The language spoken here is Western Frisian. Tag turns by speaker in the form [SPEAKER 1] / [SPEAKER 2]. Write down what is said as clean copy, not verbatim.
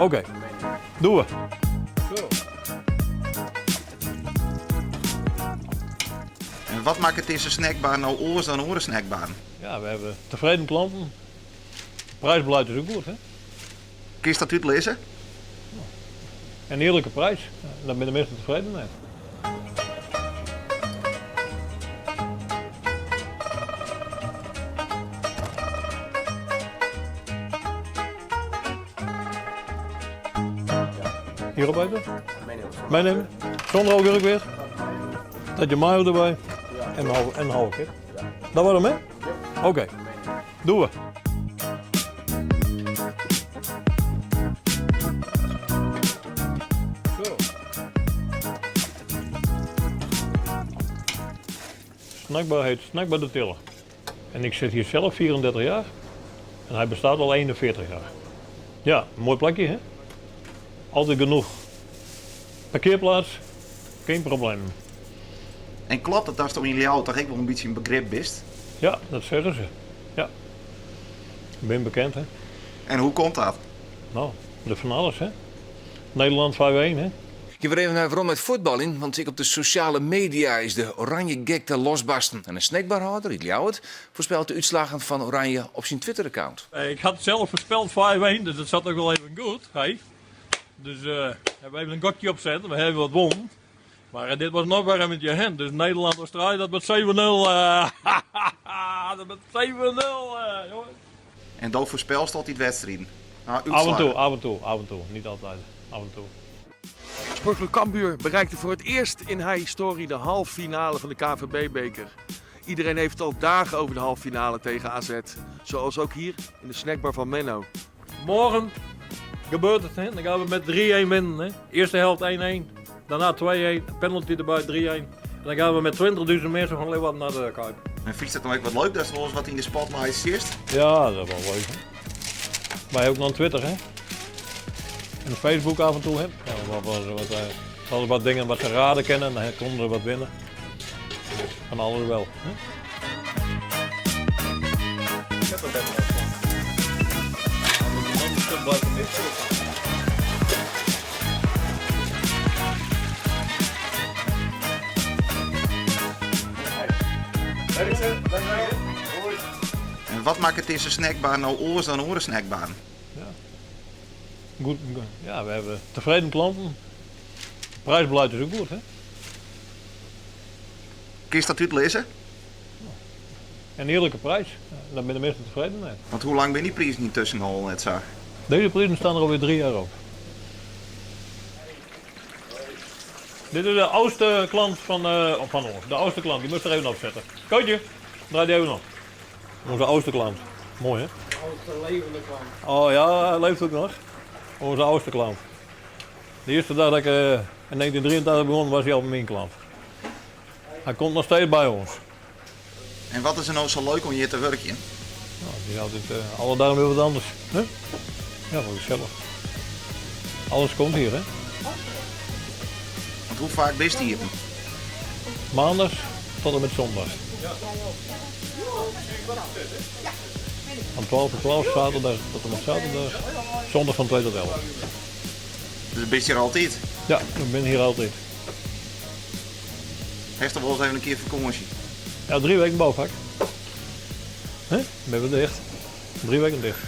[SPEAKER 1] Oké, doe we.
[SPEAKER 2] En wat makket dizze snackbar no oars dan oare snackbaren?
[SPEAKER 1] Ja, we hawwe tefreden klanten. Prijsbeleid is ek goed, hè?
[SPEAKER 2] Kinst dat útlizze?
[SPEAKER 1] In earlike prijs, dêr binne de minsken tefreden mei. Hierop even? Meenemen. Zonder augurk weer. Dat je mayo erbij. En een halve kip. Dat wordt hem, hè? Oké. Doe we. Zo. Snackbar heet Snackbar de Tille. En ik zit hier zelf 34 jaar. En hij bestaat al 41 jaar. Ja, mooi plekje hè. Altijd genoeg parkeerplaats, geen probleem.
[SPEAKER 2] En klopt it datsto yn Ljouwert toch ek wol in bytsje in begrip bist?
[SPEAKER 1] Ja, dat sizze se. Ja. Ik bin bekend hè.
[SPEAKER 2] En hoe komt dat?
[SPEAKER 1] No, de fan alles hè. Nederland 5-1 hè.
[SPEAKER 3] Gean wer even werom nei it fuotbaljen, want ek op de sosjale media is de Oranje-gekte losbarsten. En in snackbarhâlder út Ljouwert foarspelt de útslaggen fan Oranje op syn Twitter-account.
[SPEAKER 1] Ik had sels foarspeld 5-1, dus dat zat ook wel even goed. Hey. Dus hebben we even een gokje opzet, we hebben wat won. Maar dit was nog warm met je hand. Dus Nederland-Australië, dat wordt 7-0. Dat wordt 7-0, jongens.
[SPEAKER 2] En do foarspelst altyd wedstriden? Nou,
[SPEAKER 1] Af en toe, af en toe, af en toe. Niet altijd. Af en toe.
[SPEAKER 4] Sportclub Cambuur bereikte voor het eerst in haar historie de halve finale van de KNVB-beker. Iedereen heeft het al dagen over de halve finale tegen AZ. Zoals ook hier in de snackbar van Menno.
[SPEAKER 1] Morgen gebeurt het, hè? Dan gaan we met 3-1 winnen. Hè? Eerste helft 1-1, daarna 2-1, penalty erbij 3-1. En dan gaan we met 20.000 mensen van Leeuwarden naar de Kuip.
[SPEAKER 2] En fynst it dan ek wat leuk datst wolris wat yn de spotlight stiest?
[SPEAKER 1] Ja, dat is wel leuk. Hè? Wij ook nog Twitter, hè? En Facebook af en toe, hè? Ja, wat, wat dingen wat ze raden kennen, dan konden ze wat winnen. Dus van alles wel. Hè?
[SPEAKER 2] En wat makket dizze snackbar no oars dan oare snackbaren?
[SPEAKER 1] Ja. Goed, ja, we hebben tevreden klanten. Prijsbeleid is ook goed, hè?
[SPEAKER 2] Kinst dat útlizze?
[SPEAKER 1] Een eerlijke prijs. Daar binne de meesten tevreden mee.
[SPEAKER 2] Want hoe lang binne dy prizen yntusken al net sa?
[SPEAKER 1] Deze prijzen staan er alweer 3 jaar op. Dit is de oudste klant van ons. De oudste klant, die moest er even op zetten. Kootje, draai die even op. Onze oudste klant. Mooi hè?
[SPEAKER 5] De oudste levende klant.
[SPEAKER 1] Oh ja, hij leeft ook nog. Onze oudste klant. De eerste dag dat ik in 1983 begon, was hij al mijn klant. Hij komt nog steeds bij ons.
[SPEAKER 2] En wat is er nou zo leuk om hier te werken?
[SPEAKER 1] Nou, het is altijd alle dagen weer wat anders. Hè? Ja, wel gezellig. Alles komt hier, hè?
[SPEAKER 2] Want hoe vaak bist hier?
[SPEAKER 1] Maandag tot en met zondag. Van 12 tot 12, zaterdag tot en met zaterdag. Zondag van 2 tot 11.
[SPEAKER 2] Dus bist hier altijd?
[SPEAKER 1] Ja, ik ben hier altijd.
[SPEAKER 2] Heeft er wel eens even een keer vakantie?
[SPEAKER 1] Ja, 3 weken bouwvak. Hè? Ben we dicht. 3 weken dicht.